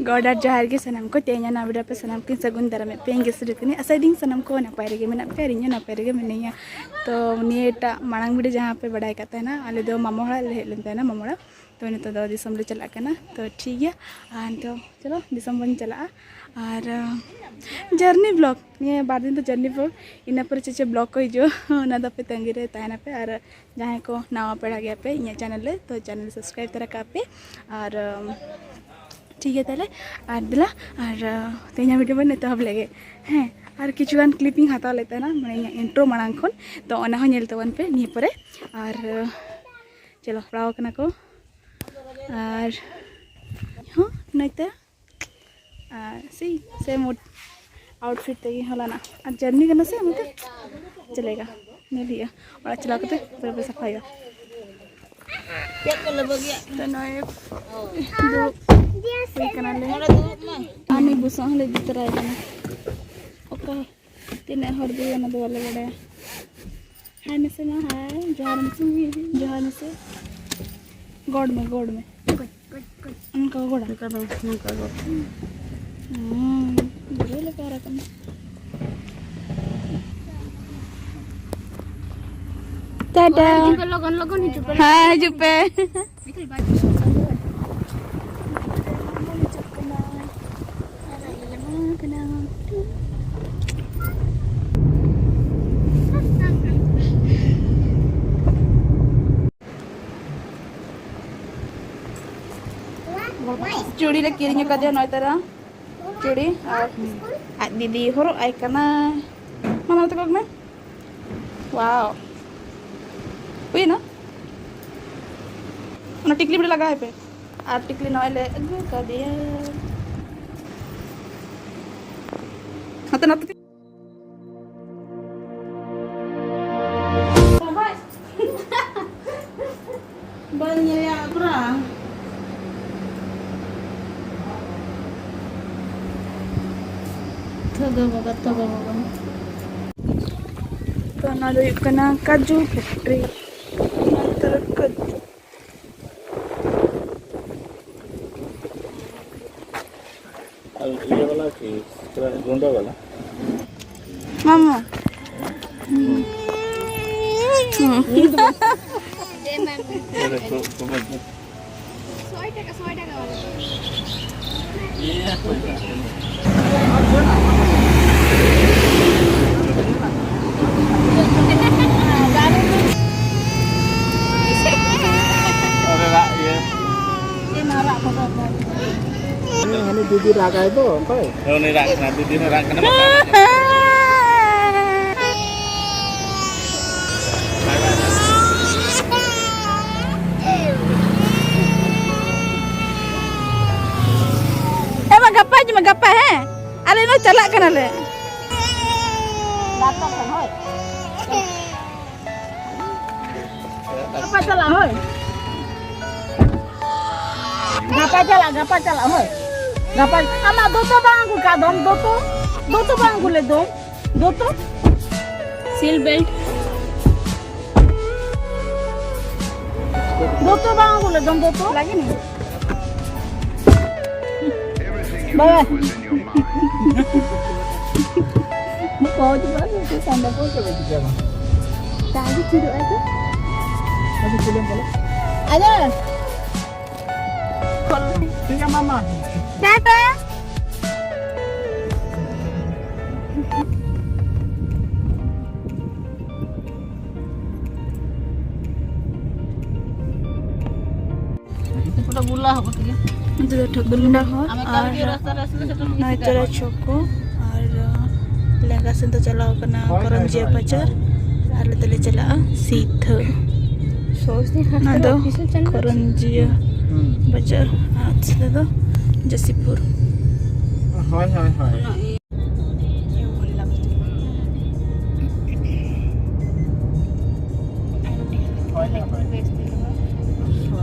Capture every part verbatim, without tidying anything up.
ᱜᱚᱰ ᱟᱨ ᱡᱚᱦᱟᱨ ᱜᱮ ᱥᱟᱱᱟᱢ ᱠᱚ᱾ ᱛᱮᱦᱮᱧ ᱱᱟᱣᱟ video ᱯᱮ ᱥᱟᱱᱟᱢ ᱠᱤᱱ ᱥᱟᱹᱜᱩᱱ ᱫᱟᱨᱟᱢᱮᱫ ᱯᱮ, ᱤᱧ ᱜᱮ ᱥᱩᱨᱩ ᱠᱟᱹᱱᱟᱹᱧ᱾ ᱟᱥᱟᱭᱮᱫᱟᱹᱧ ᱥᱟᱱᱟᱢ ᱠᱚ ᱱᱟᱯᱟᱭ ᱨᱮᱜᱮ ᱢᱮᱱᱟᱜ ᱯᱮᱭᱟ ᱟᱨ ᱤᱧ ᱦᱚᱸ ᱱᱟᱯᱟᱭ ᱨᱮᱜᱮ ᱢᱤᱱᱟᱹᱧᱟ᱾ ᱛᱚ ᱱᱤᱭᱟᱹᱴᱟᱜ ᱢᱟᱲᱟᱝ video ᱡᱟᱦᱟᱸ ᱯᱮ ᱵᱟᱲᱟᱭ ᱠᱟᱜ ᱛᱟᱦᱮᱱᱟ, ᱟᱞᱮ ᱫᱚ ᱢᱟᱢᱟ ᱚᱲᱟᱜ ᱞᱮ ᱦᱮᱡ ᱞᱮᱱ ᱛᱟᱦᱮᱱᱟ, ᱢᱟᱢᱟ ᱚᱲᱟᱜ᱾ ᱛᱚ ᱱᱤᱛᱚᱜ ᱫᱚ ᱫᱤᱥᱚᱢ ᱞᱮ ᱪᱟᱞᱟᱜ ᱠᱟᱱᱟ᱾ ᱛᱚ ᱴᱷᱤᱠ ᱜᱮᱭᱟ, ᱟᱨ ᱱᱤᱛᱚᱜ ᱪᱚᱞᱚ ᱫᱤᱥᱚᱢ ᱵᱚᱱ ᱪᱟᱞᱟᱜᱼᱟ᱾ ᱟᱨ journey vlog, ᱱᱤᱭᱟᱹ ᱵᱟᱨ ᱫᱤᱱ ᱫᱚ journey vlog, ᱤᱱᱟᱹ ᱯᱚᱨᱮ ᱪᱮᱫ ᱪᱮᱫ vlog ᱠᱚ ᱦᱤᱡᱩᱜᱼᱟ ᱚᱱᱟ ᱫᱚ ᱟᱯᱮ ᱛᱟᱺᱜᱤ ᱨᱮ ᱛᱟᱦᱮᱱᱟᱯᱮ᱾ ᱟᱨ ᱡᱟᱦᱟᱸᱭ ᱠᱚ ᱱᱟᱣᱟ ᱯᱮᱲᱟ ᱜᱮᱭᱟᱯᱮ ᱤᱧᱟᱹᱜ channel ᱨᱮ, ᱛᱚ channel subscribe ᱛᱚᱨᱟ ᱠᱟᱜ ᱯᱮ᱾ ᱟᱨ ᱴᱷᱤᱠ ᱜᱮᱭᱟ ᱛᱟᱦᱞᱮ, ᱟᱨ ᱫᱮᱞᱟ, ᱟᱨ ᱛᱮᱦᱮᱧᱟᱜ video ᱵᱚᱱ ᱮᱛᱚᱦᱚᱵ ᱞᱮᱜᱮ᱾ ᱦᱮᱸ, ᱟᱨ ᱠᱤᱪᱷᱩ ᱜᱟᱱ clip ᱤᱧ ᱦᱟᱛᱟᱣ ᱞᱮᱫ ᱛᱟᱦᱮᱱᱟ, ᱢᱟᱱᱮ ᱤᱧᱟᱹᱜ intro ᱢᱟᱲᱟᱝ ᱠᱷᱚᱱ, ᱛᱚ ᱚᱱᱟ ᱦᱚᱸ ᱧᱮᱞ ᱛᱟᱵᱚᱱ ᱯᱮ ᱱᱤᱭᱟᱹ ᱯᱚᱨᱮ᱾ ᱟᱨ ᱪᱚᱞᱚ, ᱥᱟᱯᱲᱟᱣ ᱠᱟᱱᱟ ᱠᱚ, ᱟᱨ ᱦᱚᱸ ᱱᱚᱛᱮ ᱟᱨ ᱥᱮᱭ same outfit ᱛᱮᱜᱮ ᱦᱚᱞᱟᱱᱟᱜ᱾ ᱟᱨ journey ᱠᱟᱱᱟ ᱥᱮ, ᱚᱱᱟᱛᱮ ᱪᱟᱞᱮᱜᱟ, ᱧᱮᱞ ᱦᱩᱭᱩᱜᱼᱟ᱾ ᱚᱲᱟᱜ ᱪᱟᱞᱟᱣ ᱠᱟᱛᱮ ᱯᱩᱨᱟᱹ ᱯᱩᱨᱟᱹ ᱥᱟᱯᱷᱟ ᱦᱩᱭᱩᱜᱼᱟ᱾ ᱪᱮᱫ ᱠᱚ ᱞᱟᱹᱵᱟᱹᱜ ᱜᱮᱭᱟ? ᱛᱚ ᱱᱚᱜᱼᱚᱭ ᱫᱩᱲᱩᱵ ᱦᱩᱭ ᱠᱟᱱᱟᱞᱮ᱾ ᱱᱚᱰᱮ ᱫᱩᱲᱩᱵ ᱢᱮ᱾ ᱟᱨ ᱱᱩᱭ ᱵᱩᱥᱟᱹᱜ ᱦᱚᱸᱞᱮ ᱤᱫᱤ ᱛᱚᱨᱟᱭ ᱠᱟᱱᱟ᱾ ᱚᱠᱟ ᱛᱤᱱᱟᱹᱜ ᱦᱚᱲ ᱫᱚ ᱚᱱᱟ ᱫᱚ ᱵᱟᱞᱮ ᱵᱟᱲᱟᱭᱟ᱾ Hi ᱢᱮᱥᱮ ᱢᱟ, hi᱾ ᱡᱚᱦᱟᱨ ᱢᱮᱥᱮ, ᱡᱚᱦᱟᱨ ᱢᱮᱥᱮ᱾ ᱜᱚᱰ ᱢᱮ, ᱜᱚᱰ ᱢᱮ᱾ ᱚᱱᱠᱟ ᱜᱚᱰ᱾ ᱱᱚᱝᱠᱟ ᱫᱚ, ᱱᱚᱝᱠᱟ ᱜᱚᱰ᱾ ᱦᱩᱸ, ᱵᱩᱨᱩ ᱞᱮᱠᱟ ᱨᱚᱠᱚᱢ᱾ ᱴᱟᱴᱟ᱾ ᱦᱤᱡᱩᱜ ᱯᱮ, ᱞᱚᱜᱚᱱ, ᱞᱚᱜᱚᱱ ᱦᱤᱡᱩᱜ ᱯᱮ᱾ ᱦᱮᱸ, ᱦᱤᱡᱩᱜ ᱯᱮ᱾ ᱪᱩᱲᱤ ᱞᱮ ᱠᱤᱨᱤᱧ ᱟᱠᱟᱫᱮᱭᱟ, ᱱᱚᱭ ᱛᱟᱨᱟ ᱪᱩᱲᱤ, ᱟᱨ ᱟᱡ ᱫᱤᱫᱤ ᱦᱚᱨᱚᱜ ᱟᱭ ᱠᱟᱱᱟᱭ᱾ ᱢᱟᱢᱟ ᱛᱟᱠᱚ ᱢᱮ᱾ Wow, ᱦᱩᱭᱱᱟ᱾ ᱚᱱᱟ ᱴᱤᱠᱞᱤ ᱢᱤᱫᱴᱮᱡ ᱞᱟᱜᱟᱣ ᱟᱭ ᱯᱮ᱾ ᱟᱨ ᱴᱤᱠᱞᱤ ᱱᱚᱜᱼᱚᱭ ᱞᱮ ᱟᱹᱜᱩ ᱠᱟᱫᱮᱭᱟ᱾ ᱦᱟᱱᱛᱮ ᱱᱟᱛᱮ᱾ ᱵᱟᱹᱧ ᱧᱮᱞ ᱧᱟᱢ ᱠᱟᱱᱟ᱾ ᱛᱷᱟᱹᱜᱟᱹ ᱵᱟᱵᱟ, ᱛᱷᱟᱹᱜᱟᱹ ᱵᱟᱵᱟ᱾ ᱛᱚ, ᱱᱚᱣᱟ ᱫᱚ ᱦᱩᱭᱩᱜ ᱠᱟᱱᱟ ᱠᱟᱡᱩ factory᱾ ᱱᱚᱣᱟ ᱫᱚ ᱠᱟᱡᱩ᱾ ᱜᱩᱸᱰᱟᱹ ᱵᱟᱞᱟ᱾ ᱢᱟᱢᱟ᱾ ᱦᱩᱸ᱾ ᱦᱟᱹᱱᱤ ᱫᱤᱫᱤ ᱨᱟᱜᱟᱭ ᱫᱚ, ᱚᱠᱚᱭ? ᱦᱮᱸ, ᱩᱱᱤ ᱨᱟᱜ ᱠᱟᱱᱟ, ᱫᱤᱫᱤ ᱦᱚᱸ ᱨᱟᱜ ᱠᱟᱱᱟ, ᱵᱟᱠᱷᱟᱱ ᱮ ᱢᱟ, ᱜᱟᱯᱟ ᱦᱤᱡᱩᱜ ᱢᱮ, ᱜᱟᱯᱟ, ᱦᱮᱸ? ᱟᱞᱮ ᱱᱚ ᱪᱟᱞᱟᱜ ᱠᱟᱱᱟᱞᱮ᱾ ᱜᱟᱯᱟ ᱪᱟᱞᱟᱜ, ᱦᱳᱭ᱾ ᱜᱟᱯᱟ ᱪᱟᱞᱟᱜ, ᱜᱟᱯᱟ ᱪᱟᱞᱟᱜ, ᱦᱳᱭ᱾ ᱜᱟᱯᱟ, ᱟᱢᱟᱜ ᱫᱚᱛᱚ ᱵᱟᱝ ᱟᱹᱜᱩ ᱠᱟᱜ ᱫᱚᱢ, ᱫᱚᱛᱚ? ᱫᱚᱛᱚ ᱵᱟᱝ ᱟᱹᱜᱩ ᱞᱮᱫ ᱫᱚᱢ? ᱫᱚᱛᱚ? ᱥᱤᱞ ᱵᱮᱞᱴ᱾ ᱫᱚᱛᱚ ᱵᱟᱝ ᱟᱹᱜᱩ ᱞᱮᱫ ᱫᱚᱢ, ᱫᱚᱛᱚ? ᱞᱟᱜᱮ ᱱᱤ᱾ ᱵᱟᱵᱟ᱾ ᱯᱟᱣᱪ ᱵᱟᱝ, ᱢᱤᱫᱴᱮᱡ ᱥᱟᱱᱰᱟ ᱯᱟᱣᱪ ᱵᱟᱝ ᱪᱤᱠᱟᱹ ᱵᱟᱝ᱾ ᱛᱟᱦᱞᱮ ᱪᱮᱫᱚᱜ ᱟᱭ ᱛᱚ? ᱟᱫᱚ ᱪᱮᱫ ᱮᱢ ᱵᱚᱞᱮ? ᱟᱫᱚ᱾ ᱴᱷᱤᱠ ᱜᱮᱭᱟ, ᱢᱟᱢᱟ᱾ ᱴᱟᱴᱟ᱾ ᱯᱩᱨᱟᱹ ᱵᱩᱞᱟ ᱦᱚᱸ ᱠᱟᱹᱴᱤᱡ᱾ ᱱᱚᱛᱮ ᱫᱚ ᱴᱷᱟᱹᱠᱩᱨ ᱜᱩᱱᱰᱟ ᱦᱚᱨ ᱟᱨ ᱱᱚᱭᱛᱟᱨᱟ ᱪᱚᱠ ᱠᱚ ᱟᱨ ᱞᱮᱸᱜᱟ ᱥᱮᱱ ᱫᱚ ᱪᱟᱞᱟᱣ ᱠᱟᱱᱟ ᱠᱚᱨᱚᱱᱡᱤᱭᱟ ᱵᱟᱡᱟᱨ᱾ ᱟᱞᱮ ᱫᱚᱞᱮ ᱪᱟᱞᱟᱜᱼᱟ ᱥᱤᱛᱷᱟᱹ᱾ ᱚᱱᱟ ᱫᱚ ᱠᱚᱨᱚᱱᱡᱤᱭᱟᱹ ᱵᱟᱡᱟᱨ ᱟᱨ ᱥᱤᱛᱷᱟᱹ ᱫᱚ ᱡᱟᱹᱥᱤᱯᱩᱨ᱾ ᱦᱳᱭ, ᱦᱳᱭ, ᱦᱳᱭ᱾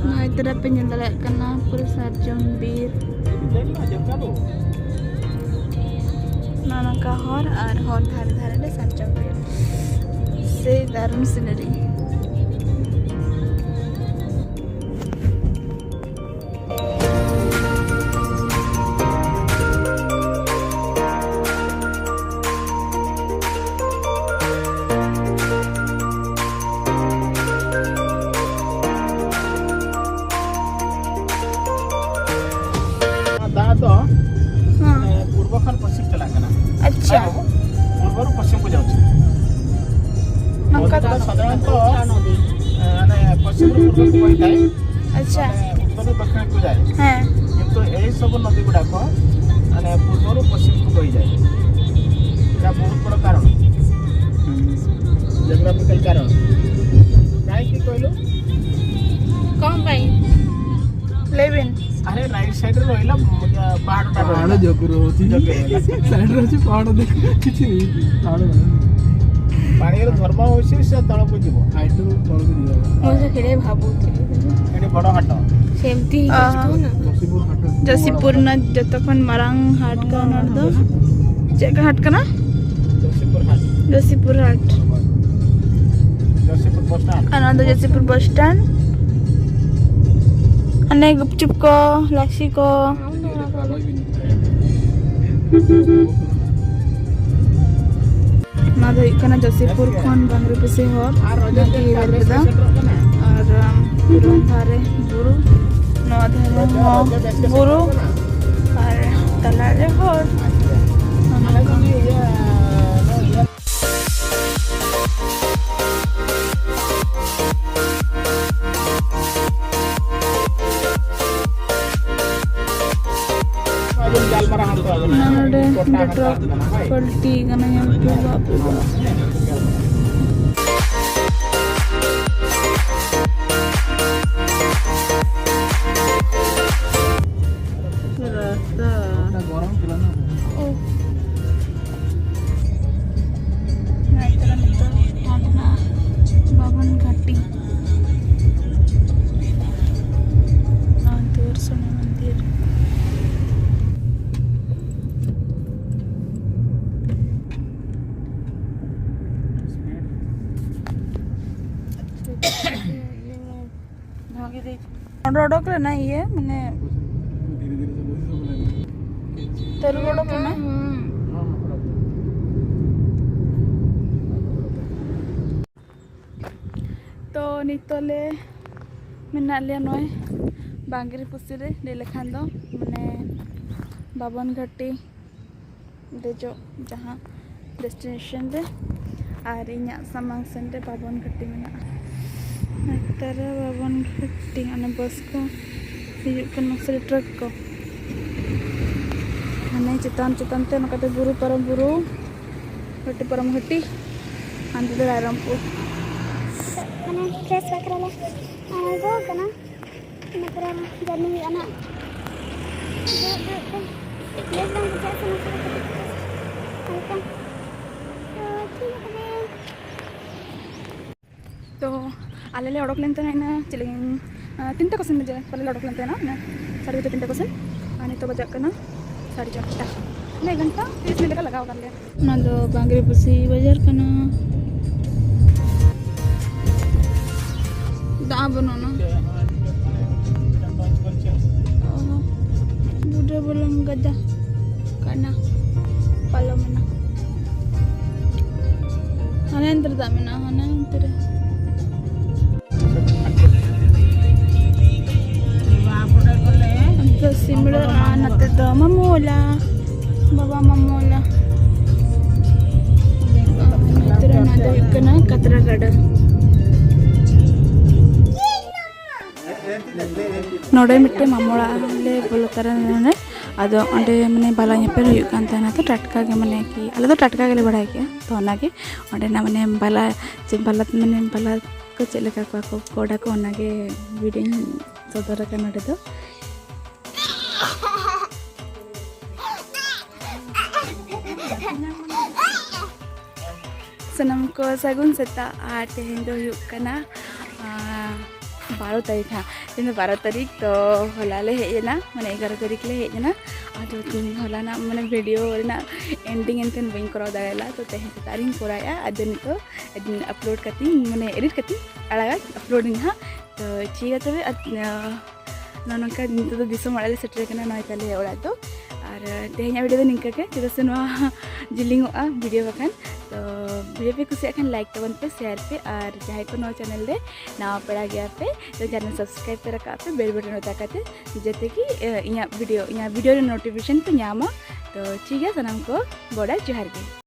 ᱱᱚᱜᱼᱚᱭ ᱛᱚᱨᱟ ᱯᱮ ᱧᱮᱞ ᱫᱟᱲᱮᱭᱟᱜ ᱠᱟᱱᱟ ᱯᱩᱨᱟᱹ ᱥᱟᱨᱡᱚᱢ ᱵᱤᱨ᱾ ᱱᱚᱜᱼᱚ ᱱᱚᱝᱠᱟ ᱦᱚᱨ ᱟᱨ ᱦᱚᱨ ᱫᱷᱟᱨᱮ ᱫᱷᱟᱨᱮ ᱨᱮ ᱥᱟᱨᱡᱚᱢ ᱵᱤᱨ᱾ ᱥᱮᱭ ᱫᱟᱨᱩᱱ scenery᱾ ତ, ᱮ, ମାନେ ପଶ୍ଚିମରୁ ପୂର୍ବକୁ ବହିଥାଏ। ଆଚ୍ଛା। ମାନେ ଉତ୍ତରରୁ ଦକ୍ଷିଣକୁ ଯାଏ। ହଁ। କିନ୍ତୁ ଏଇ ସବୁ ନଦୀ ଗୁଡ଼ାକ ମାନେ ପୂର୍ବରୁ ପଶ୍ଚିମକୁ ବହିଯାଏ। ଏଇଟା ବହୁତ ବଡ଼ କାରଣ। ଜୋଗ୍ରାଫିକାଲ କାରଣ। କାହିଁକି କହିଲୁ? କ'ଣ ପାଇଁ? ଲେବିନ୍। ଆରେ, ରାଇଟ୍ ସାଇଡରେ ରହିଲା, ମ-, ପାହାଡ଼ଟା ପାହାଡ଼ ରହିଲା। ଜୋକର ହଉଛି। ଜୋକର ରହିଲା। ସାଇଡରେ ଅଛି ପାହାଡ଼, ଦେଖ, କିଛି ହେଇନି। ପାହାଡ଼ ନାହିଁ। ପାଣିର ଧର୍ମ ହଉଛି ସେ ତଳକୁ ଯିବ। ସାଇଡରୁ ତଳକୁ ଯିବ। ମୁଁ ସେ କେଡ଼େ ଭାବୁଥିଲି। ଏଠି ବଡ଼ ହାଟ। ସେମିତି ହିଁ ଅ, କରୁଥିବ ନା। ଜୋଷୀପୁର ହାଟ। ଜୋଷୀପୁର ନା, ᱡᱚᱛᱚ ᱠᱷᱚᱱ ᱢᱟᱨᱟᱝ ᱦᱟᱴ ᱠᱟᱱᱟ ᱱᱚᱰᱮ ᱫᱚ᱾ ᱪᱮᱫ ᱞᱮᱠᱟ ᱦᱟᱴ ᱠᱟᱱᱟ? ᱡᱳᱥᱤᱯᱩᱨ ᱦᱟᱴ᱾ ᱡᱳᱥᱤᱯᱩᱨ ᱦᱟᱴ᱾ ᱡᱳᱥᱤᱯᱩᱨ ᱵᱚᱥ ᱥᱴᱟᱱᱰ᱾ ᱟᱨ ᱱᱚᱣᱟ ᱫᱚ ᱡᱳᱥᱤᱯᱩᱨ ᱵᱚᱥ ᱥᱴᱟᱱᱰ᱾ ᱦᱟᱱᱮ ᱜᱩᱯᱪᱩᱯ ᱠᱚ, ᱞᱟᱹᱠᱥᱤ ᱠᱚ᱾ ᱱᱚᱣᱟ ᱫᱚ ᱦᱩᱭᱩᱜ ᱠᱟᱱᱟ ᱡᱳᱥᱤᱯᱩᱨ ᱠᱷᱚᱱ ᱵᱟᱝᱨᱤᱯᱚᱥᱤ ᱦᱚᱨ᱾ ᱱᱚᱣᱟ ᱫᱚ ᱦᱟᱭᱣᱮ ᱨᱮ ᱫᱚ᱾ ᱟᱨ, ᱩᱢ, ᱯᱩᱨᱟᱹ ᱫᱷᱟᱨᱮ ᱵᱩᱨᱩ, ᱱᱚᱣᱟ ᱫᱷᱟᱨᱮ ᱦᱚᱸ ᱵᱩᱨᱩ, ᱟᱨ ᱛᱟᱞᱟᱨᱮ ᱦᱚᱨ᱾ ᱚᱱᱟ ᱠᱚ᱾ ᱚᱱᱟ ᱱᱚᱰᱮ ᱢᱤᱫᱴᱮᱱ ᱴᱨᱟᱠ ᱯᱟᱞᱴᱤ ᱠᱟᱱᱟ, ᱧᱮᱞ ᱯᱮ, ᱵᱟᱯ ᱨᱮ ᱵᱟᱯ᱾ ᱨᱟᱥᱛᱟ᱾ ᱳ᱾ ᱱᱚᱜᱼᱚᱭ ᱛᱚᱨᱟ ᱱᱤᱛᱚᱜ ᱟᱫᱱᱟ ᱵᱟᱵᱚᱱ ᱜᱷᱟᱴᱤ᱾ ᱱᱚᱜᱼᱚᱭ ᱫᱩᱣᱟᱹᱨ ᱥᱳᱱᱟ ᱢᱚᱱᱫᱤᱨ᱾ ᱵᱷᱟᱜᱮ ᱫᱮᱡ᱾ ᱚᱸᱰᱮ ᱚᱰᱚᱠ ᱞᱮᱱᱟ ᱤᱭᱟᱹ, ᱢᱟᱱᱮ ᱛᱟᱹᱨᱩᱵ ᱚᱰᱚᱠ ᱞᱮᱱᱟ᱾ ᱛᱚ ᱱᱤᱛᱚᱜ ᱞᱮ ᱢᱮᱱᱟᱜ ᱞᱮᱭᱟ ᱱᱚᱜᱼᱚᱭ ᱵᱟᱝᱜᱽᱨᱤᱯᱚᱥᱤ ᱨᱮ, ᱞᱟᱹᱭ ᱞᱮᱠᱷᱟᱱ ᱫᱚ ᱢᱟᱱᱮ ᱵᱟᱵᱚᱱ ᱜᱷᱟᱴᱤ ᱫᱮᱡᱚᱜ ᱡᱟᱦᱟᱸ destination ᱨᱮ᱾ ᱟᱨ ᱤᱧᱟᱹᱜ ᱥᱟᱢᱟᱝ ᱥᱮᱱ ᱨᱮ ᱵᱟᱵᱚᱱ ᱜᱷᱟᱹᱴᱤ ᱢᱮᱱᱟᱜᱼᱟ᱾ ᱱᱚᱛᱮ ᱨᱮ ᱵᱟᱵᱚᱱ ᱜᱷᱟᱹᱴᱤ, ᱚᱱᱮ ᱵᱟᱥ ᱠᱚ ᱦᱤᱡᱩᱜ ᱠᱟᱱᱟ ᱥᱮ ᱴᱨᱟᱠ ᱠᱚ᱾ ᱦᱟᱱᱮ ᱪᱮᱛᱟᱱ ᱪᱮᱛᱟᱱ ᱛᱮ ᱱᱚᱝᱠᱟᱛᱮ ᱵᱩᱨᱩ ᱯᱟᱨᱚᱢ ᱵᱩᱨᱩ, ᱜᱷᱟᱹᱴᱤ ᱯᱟᱨᱚᱢ ᱜᱷᱟᱹᱴᱤ, ᱦᱟᱱᱛᱮ ᱫᱚ ᱨᱟᱭᱨᱚᱝᱯᱩᱨ᱾ ᱢᱟᱱᱮ ᱯᱷᱨᱮᱥ ᱵᱟᱠᱷᱨᱟ ᱞᱮ ᱟᱬᱜᱚ ᱠᱟᱱᱟ᱾ ᱤᱱᱟᱹ ᱯᱚᱨᱮ ᱡᱟᱹᱨᱱᱤ ᱦᱩᱭᱩᱜᱼᱟ ᱱᱟᱦᱟᱜ᱾ ᱫᱩᱲᱩᱵ ᱫᱩᱲᱩᱵ ᱛᱮ ᱵᱮᱥ ᱵᱟᱝ ᱵᱩᱡᱷᱟᱹᱜᱼᱟ ᱥᱮ, ᱱᱟᱥᱮ ᱠᱟᱹᱴᱤᱡ ᱦᱟᱞᱠᱟ᱾ ᱛᱚ ᱴᱷᱤᱠ ᱜᱮᱭᱟ ᱛᱚᱵᱮ᱾ ᱛᱚ ᱟᱞᱮ ᱞᱮ ᱚᱰᱚᱠ ᱞᱮᱱ ᱛᱟᱦᱮᱱᱟ ᱤᱱᱟᱹ ᱪᱮᱫ ᱞᱟᱹᱜᱤᱫ, ᱟᱸ, ᱛᱤᱱᱴᱟ ᱠᱚᱥᱮᱱ ᱵᱟᱡᱮ ᱯᱟᱞᱮ ᱞᱮ ᱚᱰᱚᱠ ᱞᱮᱱ ᱛᱟᱦᱮᱱᱟ, ᱤᱱᱟᱹ ᱥᱟᱲᱮ ᱪᱟᱨᱴᱟ ᱛᱤᱱᱴᱟ ᱠᱚᱥᱮᱱ᱾ ᱟᱨ ᱱᱤᱛᱚᱜ ᱵᱟᱡᱟᱜ ᱠᱟᱱᱟ ᱥᱟᱲᱮ ᱪᱟᱨᱴᱟ, ᱢᱤᱫ ᱜᱷᱚᱱᱴᱟ ᱛᱤᱨᱤᱥ ᱢᱤᱱᱤᱴ ᱞᱮᱠᱟ ᱞᱟᱜᱟᱣ ᱟᱠᱟᱫ ᱞᱮᱭᱟ᱾ ᱚᱱᱟ ᱫᱚ ᱵᱟᱝᱨᱤᱯᱚᱥᱤ ᱵᱟᱡᱟᱨ ᱠᱟᱱᱟ᱾ ᱫᱟᱜ ᱵᱟᱹᱱᱩᱜᱼᱟ᱾ ᱚ, ᱵᱩᱰᱷᱟᱹ ᱵᱚᱞᱚᱱ ᱜᱟᱰᱟ ᱠᱟᱱᱟ, ᱯᱟᱞᱚᱢ ᱮᱱᱟ᱾ ᱦᱟᱱᱮ ᱚᱱᱛᱮ ᱨᱮ ᱫᱟᱜ ᱢᱮᱱᱟᱜᱼᱟ, ᱦᱟᱱᱮ ᱚᱱᱛᱮ ᱨᱮ᱾ ᱱᱚᱛᱮ ᱥᱤᱢᱲᱟᱹ ᱟᱨ ᱱᱚᱛᱮ ᱫᱚ ᱢᱟᱢᱩ ᱚᱲᱟᱜ, ᱵᱟᱵᱟ ᱢᱟᱢᱩ ᱚᱲᱟᱜ᱾ ᱱᱚᱛᱮ ᱨᱮ ᱱᱚᱣᱟ ᱫᱚ ᱦᱩᱭᱩᱜ ᱠᱟᱱᱟ ᱠᱟᱛᱨᱟ ᱜᱟᱰᱟ᱾ ᱱᱚᱰᱮ ᱢᱤᱫᱴᱮᱱ ᱢᱟᱢᱚ ᱚᱲᱟᱜ ᱞᱮ ᱵᱚᱞᱚ ᱛᱚᱨᱟ ᱞᱮᱱᱟ᱾ ᱟᱫᱚ ᱚᱸᱰᱮ ᱢᱟᱱᱮ ᱵᱟᱞᱟ ᱧᱮᱯᱮᱞ ᱦᱩᱭᱩᱜ ᱠᱟᱱ ᱛᱟᱦᱮᱱᱟ, ᱛᱚ ᱴᱟᱴᱠᱟ ᱜᱮ ᱢᱟᱱᱮ ᱠᱤ ᱟᱞᱮ ᱫᱚ ᱴᱟᱴᱠᱟ ᱜᱮᱞᱮ ᱵᱟᱲᱟᱭ ᱠᱮᱜᱼᱟ᱾ ᱛᱚ ᱚᱱᱟᱜᱮ ᱚᱸᱰᱮᱱᱟᱜ ᱢᱟᱱᱮ ᱵᱟᱞᱟ, ᱪᱮᱫ ᱵᱟᱞᱟ, ᱢᱟᱱᱮ ᱵᱟᱞᱟ ᱠᱚ ᱪᱮᱫ ᱞᱮᱠᱟ ᱠᱚᱣᱟ ᱠᱚ ᱠᱚᱲᱟ ᱠᱚ, ᱚᱱᱟᱜᱮ ᱵᱷᱤᱰᱤᱭᱳᱧ ᱥᱚᱫᱚᱨ ᱟᱠᱟᱫᱟ ᱱᱚᱰᱮ ᱫᱚ᱾ ᱥᱟᱱᱟᱢ ᱠᱚ ᱥᱟᱹᱜᱩᱱ ᱥᱮᱛᱟᱜ᱾ ᱟᱨ ᱛᱮᱦᱮᱧ ᱫᱚ ᱦᱩᱭᱩᱜ ᱠᱟᱱᱟ, ᱟᱸ, ᱵᱟᱨᱚ ᱛᱟᱹᱨᱤᱠᱷ ᱦᱟᱸᱜ᱾ ᱛᱮᱦᱮᱧ ᱫᱚ ᱵᱟᱨᱚ ᱛᱟᱹᱨᱤᱠᱷ, ᱛᱚ ᱦᱚᱞᱟ ᱞᱮ ᱦᱮᱡ ᱮᱱᱟ, ᱢᱟᱱᱮ ᱮᱜᱟᱨᱚ ᱛᱟᱹᱨᱤᱠᱷ ᱞᱮ ᱦᱮᱡ ᱮᱱᱟ᱾ ᱟᱫᱚ ᱛᱮᱦᱮᱧ ᱦᱚᱞᱟᱱᱟᱜ ᱢᱟᱱᱮ ᱵᱷᱤᱰᱤᱭᱳ ᱨᱮᱱᱟᱜ ᱮᱱᱰᱤᱝ ᱮᱱᱛᱮ ᱵᱟᱹᱧ ᱠᱚᱨᱟᱣ ᱫᱟᱲᱮᱭᱟᱫᱟ, ᱛᱚ ᱛᱮᱦᱮᱧ ᱥᱮᱛᱟᱜ ᱨᱤᱧ ᱠᱚᱨᱟᱣᱮᱫᱼᱟ᱾ ᱟᱫᱚ ᱱᱤᱛᱚᱜ ᱟᱯᱞᱳᱰ ᱠᱟᱛᱮᱧ, ᱢᱟᱱᱮ ᱮᱰᱤᱴ ᱠᱟᱛᱮᱧ ᱟᱲᱟᱜᱟ, ᱟᱯᱞᱳᱰ ᱟᱹᱧ ᱦᱟᱸᱜ᱾ ᱛᱚ ᱴᱷᱤᱠ ᱜᱮᱭᱟ ᱛᱚᱵᱮ, ᱟᱨ, ᱟᱸ, ᱱᱚᱜᱼᱚ ᱱᱚᱝᱠᱟ ᱱᱤᱛᱚᱜ ᱫᱚ ᱫᱤᱥᱚᱢ ᱚᱲᱟᱜ ᱞᱮ ᱥᱮᱴᱮᱨ ᱠᱟᱱᱟ, ᱱᱚᱜᱼᱚᱭ ᱛᱟᱞᱮ ᱚᱲᱟᱜ ᱫᱚ᱾ ᱟᱨ ᱛᱮᱦᱮᱧᱟᱜ ᱵᱷᱤᱰᱤᱭᱳ ᱫᱚ ᱱᱤᱝᱠᱟᱹ ᱜᱮ, ᱪᱮᱫᱟᱜ ᱥᱮ ᱱᱚᱣᱟ ᱡᱤᱞᱤᱧᱚᱜᱼᱟ ᱵᱷᱤᱰᱤᱭᱳ ᱵᱟᱠᱷᱟᱱ᱾ ᱛᱚ ᱵᱷᱤᱰᱤᱭᱳ ᱯᱮ ᱠᱩᱥᱤᱭᱟᱜ ᱠᱷᱟᱱ ᱞᱟᱭᱤᱠ ᱛᱟᱵᱚᱱ ᱯᱮ, ᱥᱮᱭᱟᱨ ᱯᱮ, ᱟᱨ ᱡᱟᱦᱟᱸᱭ ᱠᱚ ᱱᱚᱣᱟ ᱪᱮᱱᱮᱞ ᱨᱮ ᱱᱟᱣᱟ ᱯᱮᱲᱟ ᱜᱮᱭᱟ ᱯᱮ, ᱛᱚ ᱪᱮᱱᱮᱞ ᱥᱟᱵᱥᱠᱨᱟᱭᱤᱵ ᱯᱮ ᱨᱟᱠᱟᱵ ᱯᱮ, ᱵᱮᱞ ᱵᱟᱴᱚᱱ ᱚᱛᱟ ᱠᱟᱛᱮ, ᱡᱟᱛᱮ ᱠᱤ, ᱮ, ᱤᱧᱟᱹᱜ ᱵᱷᱤᱰᱤᱭᱳ, ᱤᱧᱟᱹᱜ ᱵᱷᱤᱰᱤᱭᱳ ᱨᱮ ᱱᱳᱴᱤᱯᱷᱤᱠᱮᱥᱚᱱ ᱯᱮ ᱧᱟᱢᱟ᱾ ᱛᱚ ᱴᱷᱤᱠ ᱜᱮᱭᱟ, ᱥᱟᱱᱟᱢ ᱠᱚ ᱵᱚᱰᱟᱭ ᱡᱚᱦᱟᱨ ᱜᱮ᱾